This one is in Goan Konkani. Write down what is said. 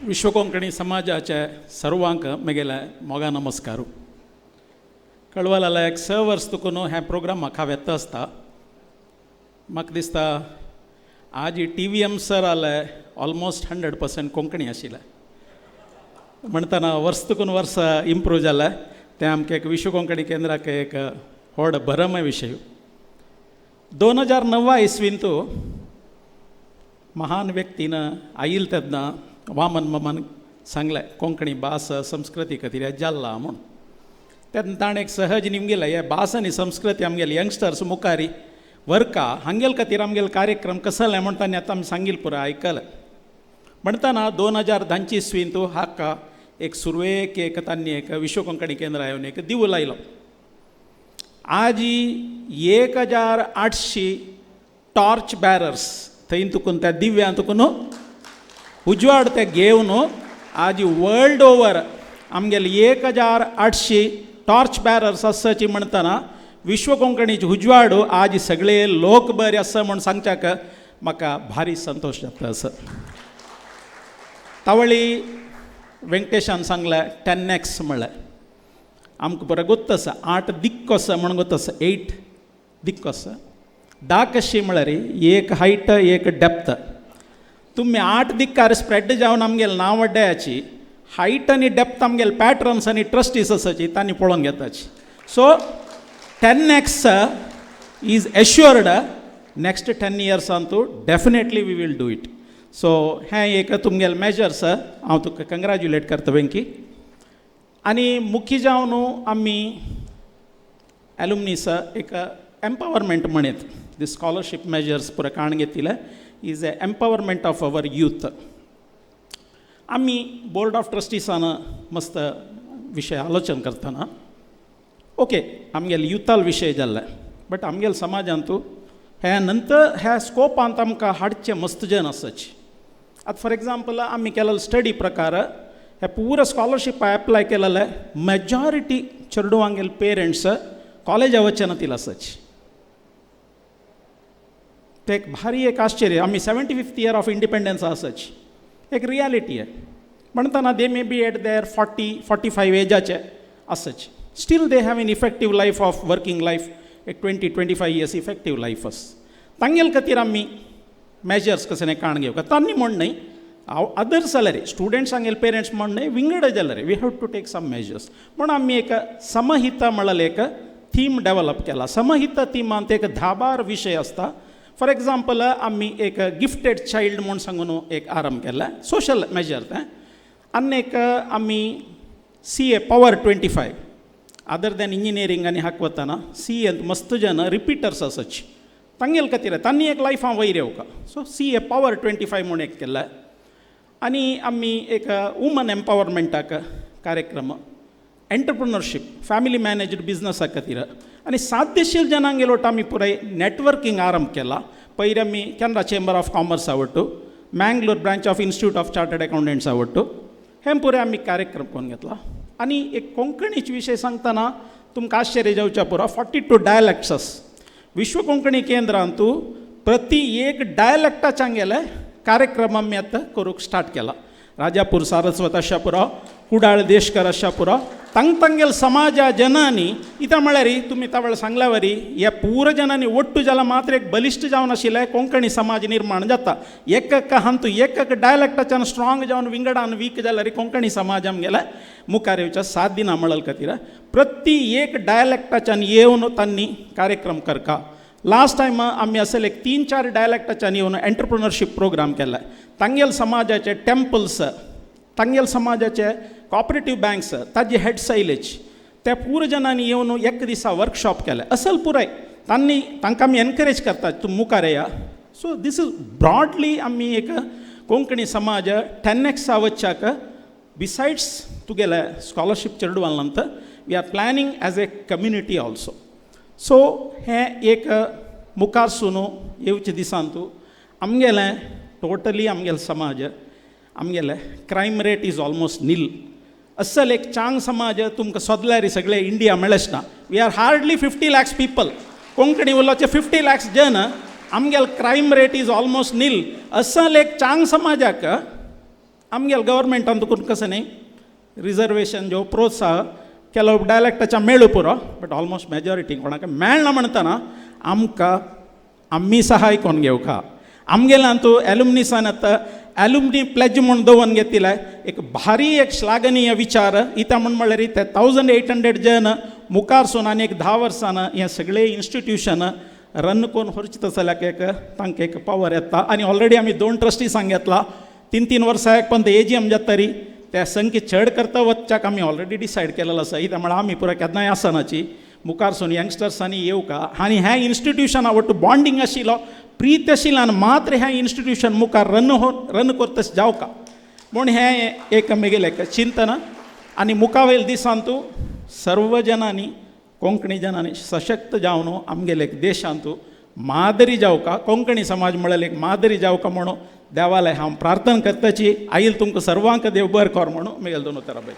विश्वकोंकणी समाजाचे सर्वांक मेगेले मोगा नमस्कार. कळवलाला एक 6 वर्स तुकून हें प्रोग्राम म्हाका वेता आसता. म्हाका दिसता आज TVM sir आले ऑलमोस्ट 100% कोंकणी आशिल्लें म्हणटना वर्स तुकून वर्स इम्प्रूव जालें. तें आमकां एक विश्व कोंकणी केंद्राक एक व्हड भरमय विशय. 2009 इसवींतू महान व्यक्तीन आयल तेन्ना वामन मामान सांगलें कोंकणी भास संस्कृती खातीर जाल्ला म्हूण. तेन्ना ताणें एक सहज निमगेलें हे भास आनी संस्कृती आमगेले यंगस्टर्स मुखारी वर्का हांगेल खातीर आमगेले कार्यक्रम कसले म्हूण तांणी आतां आमी सांगील पुराय आयकलें. म्हणटना 2010 इसवींतू हाका एक सुरवेक एक तांणी एक विश्व कोंकणी केंद्र येवन एक दिवो लायलो. आजी 1800 टॉर्च बॅरर्स थंय तुकून त्या दिव्यान तुकून उजवाड ते घेवन आज वर्ल्ड ओवर आमगेले 1800 टॉर्च बॅरर्स आसाची म्हणटना विश्व कोंकणीची उजवाड आज सगळे लोक बरे आसा म्हूण सांगच्याक म्हाका भारी संतोश जाता आसा. तावळी वेंकटेशान सांगलें 10x म्हणलें. आमकां बरें गोत्त आसा 8 दिक्क आसा म्हूण गोत्त आसा 8 दिक्क आसा. 10 कशी म्हळ्यार एक हायट एक डेप्थ. तुमी 8 दिक्कार स्प्रेड जावन आमगेले नांव वड्ड्याची हायट आनी डेप्थ आमगेले पॅट्रन्स आनी ट्रस्टीस आसाची तांणी पळोवन घेताची. So 10x is assured next 10 इयर्सांतू definitely we will do it. So हें एक तुमगेले मेजर्स हांव तुका कंग्रेच्युलेट करता वेंकी. आनी मुख्य जावन आमी एलुमनीस एक एम्पावरमेंट म्हणीत दी स्कॉलरशीप मेजर्स पुराय काण घेतिल्ले is a empowerment of our youth. आमी बोर्ड ऑफ ट्रस्टीसान मस्त विशय आलोचन करतना ओके आमगेले युथाल विशय जाल्ले बट आमगेले समाजांतू हे नंतर ह्या स्कोपांत आमकां हाडचे मस्त जन आसाची. आतां फॉर एग्जाम्पल आमी केलेलो स्टडी प्रकार हे पुरो स्कॉलरशीप एप्लाय केलेले मेजॉरिटी चेडवांगेले पेरंट्स कॉलेजा वचना तील आसाची. ते एक भारी एक आश्चर्य. आमी 75th year of independence आसाची एक रियालिटी आहे. म्हणटना they may be at their 40-45 एजाचे आसाची. Still they have an effective life of working life एक 20-25 इयर्स इफेक्टीव लायफ आस. तांगेल खातीर आमी मेजर्स कसले काण घेवका तांणी म्हण न्हय हांव अदर्स जाल्यार स्टुडंट्स आमगेले पेरंट्स म्हण न्हय विंगड जाल्यार we have to take some measures म्हूण आमी एक समहिता म्हणलें एक थीम डेवलप केला. समहिता थिमांत एक 10-12 विशय आसता. फॉर एग्जाम्पल आमी एक गिफ्टेड चायल्ड म्हूण सांगून एक आरंभ केला सोशल मेजर तें. आनी एक आमी CA power 25 other than engineering आनी हाक वतना CA मस्त जन रिपिटर्स आसाची तांगेल खातीर तांणी एक लायफां वयर येवका. सो CA power 25 म्हूण एक केला. आनी आमी एक वुमन एम्पावरमेंटाक कार्यक्रम एंटरप्रिनरशीप फॅमिली मॅनेज्ड बिजनसा खातीर आनी साध्यशील जनांगेल वट आमी पुराय नॅटवर्कींग आरंभ केला. पयर आमी केनरा चेंबर ऑफ कॉमर्स आवडटू Mangalore branch of institute of chartered accountants आवडटू हें पुराय आमी कार्यक्रम करून घेतला. आनी एक कोंकणीचे विशय सांगतना तुमकां आश्चर्य जावच्या पुरो 42 डायलॅक्ट्स आस. विश्व कोंकणी केंद्रांतू प्रति एक डायलॅक्टाच्या गेले कार्यक्रम आमी आतां करूंक स्टार्ट केला. राजापूर सारस्वत आशा पुरो कुडाळ देशकर आशा पुरो तांग तांगेल समाजा जनांनी इतां म्हळ्यार तुमी त्या वेळार सांगल्या वरी ह्या पूर जनांनी ಒಟ್ಟು जाला मात्र एक बलिश्ट जावन आशिल्लें कोंकणी समाज निर्माण जाता. एक एक हांतू एक एक डायलॅक्टाच्यान स्ट्रॉंग जावन विंगडान वीक जाल्यार कोंकणी समाज आमगेले मुखार येवच्या 7 दिनां म्हणल खातीर प्रति एक डायलॅक्टाच्यान येवन तांणी कार्यक्रम करका. लास्ट टायम आमी असेल एक 3-4 डायलॅक्टाच्यान येवन एंटरप्रिनरशीप प्रोग्राम केला. तांगेल समाजाचे टेम्पल्स तांगेल समाजाचे कॉपरेटीव बँक्स ताजे हेड्स आयलेच त्या पूर जनांनी येवन एक दिसा वर्कशॉप केले असल पुराय तांणी तांकां आमी एनकरेज करतात तूं मुखार येया. सो these is broadly आमी एक कोंकणी समाज 10x वच्चाक बिसायड्स तुगेले स्कॉलरशीप चेडवान नंतर we are planning as a community also. So हें एक मुखार सून येवचे दिसांतू आमगेलें टोटली आमगेले समाज आमगेले crime rate is almost nil. असल एक चांग समाज तुमकां सोदल्यार सगळे इंडिया मेळच ना. We are hardly 50 lakhs people. Konkani उलोवचे 50 lakhs जन आमगेले crime rate is almost nil. असल एक चांग समाजाक आमगेले गव्हर्मेंटान तुका कसं न्ही रिजर्वेशन जो प्रोत्साह ಕೆಲವು डायलेक्टाच्या मेळू पुरो, बट ऑलमोस्ट मेजॉरिटी कोणाक मेळना. म्हणटना आमकां आमी सहाय कोण घेवका. आमगेल्यान तूं एलुमनीसान आतां एलुमनी प्लेज म्हूण दवरून घेतिल्ले एक भारी एक श्लाघनीय विचार. इता म्हण म्हणल्यार ते 1800 जन मुखार सून आनी एक 10 वर्सान हें सगळें इन्स्टिट्यूशन रन करून व्हरचें जाल्यार एक तांकां एक पावर येता. आनी ऑलरेडी आमी दोन ट्रस्टीसांक घेतला, 3-3 वर्सां एक पण ए जी एम जाता तरी त्या संख्ये चड करता वचच्याक आमी ऑलरेडी डिसायड केलेलो आसा. कित्याक म्हळ्यार आमी पुरो केन्नाय आसनाची मुखार सून यंगस्टर्सांनी येवका आनी ह्या इन्स्टिट्युशना वट्टू बॉन्डींग आशिल्लो, प्रीत आशिल्ल्यान मात्र ह्या इन्स्टिट्युशन मुखार रन हो रन करतस जावका म्हूण हें एक मेगेलें एक चिंतन. आनी मुखावेल दिसांतू सर्व जनांनी, कोंकणी जनांनी सशक्त जावन आमगेले एक देशांतू मादरी जावका, कोंकणी समाज म्हळ्यार एक मादरी जावका म्हणून देवालय हांव प्रार्थना करताची. आईल तुमकां सर्वांक देव बरें कर म्हणून मेगेले दोन उतरां बाय.